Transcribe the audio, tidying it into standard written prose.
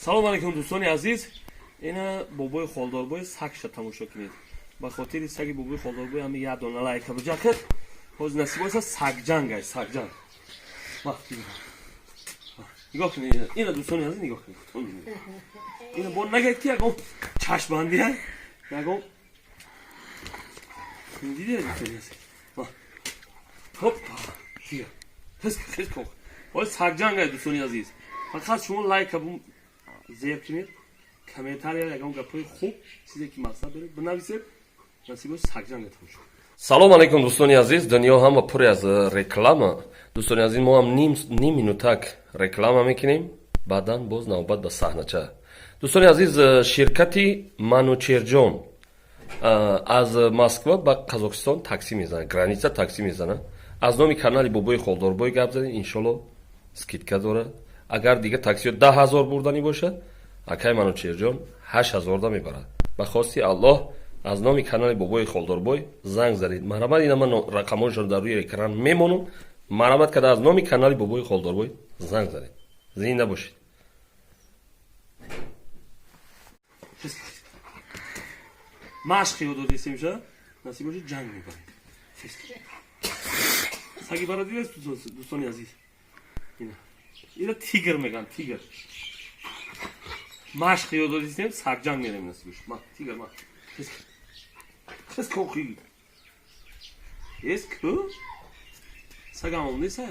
Салом алейкум, дӯстони азиз. Ина бобои Холдорбой сагша тамошо кунед. Ба хотири саги бобои Холдорбой ҳами як дона лайка биҷакед. Ҳозир насиб боша, сагҷанг ай, сагҷанг. Нигоҳ кунед, ина, дӯстони азиз, нигоҳ кунед. Ина бо нагед, ки ягон чашмбандӣ ай, ягон дидед, дӯстони азиз. Хоп, хис хис кун. Ҳозир сагҷанг ай, дӯстони азиз. Фақат шумо лайка зер кунед, комментария, ягон гапҳои хуб, чизе ки мақсад доред, бинависед. Насиб боша, сагҷанг тамошо. Салом алейкум, дӯстони азиз. Дунё ҳама пуре аз реклама. Дӯстони азиз, мо ҳам ним минутак реклама мекунем, баъдан боз навбат ба саҳнача. Дӯстони азиз, ширкати Манучерҷон аз Москва ба Қазоқистон такси мезанад, граница такси мезанад. Аз номи канали бобои Холдорбой гап занед, иншолло, скидка дорад. Агар дигар таксиҳо 10 000 бурданӣ бошад, акай Манучерҷон 8000-да мебарад. Ба хости Аллоҳ, аз номи канали бобои Холдорбой занг занед. Марҳамат, ина ман рақамҳояшонро дар рӯи экран мемонам. Марҳамат карда аз номи канали бобои Холдорбой занг занед. Зинда бошед. Машқ ёд додистем ша, насиб боша, ҷанг мебарем. Саги бара дидед, дӯстони азиз? Ина, ина тигр меган, тигр. Машқ ёд додистем, сагҷанг мерем, насиб боша. Ма, тигр, ма. Хис кохи. Эс ку? Сагам омдеса?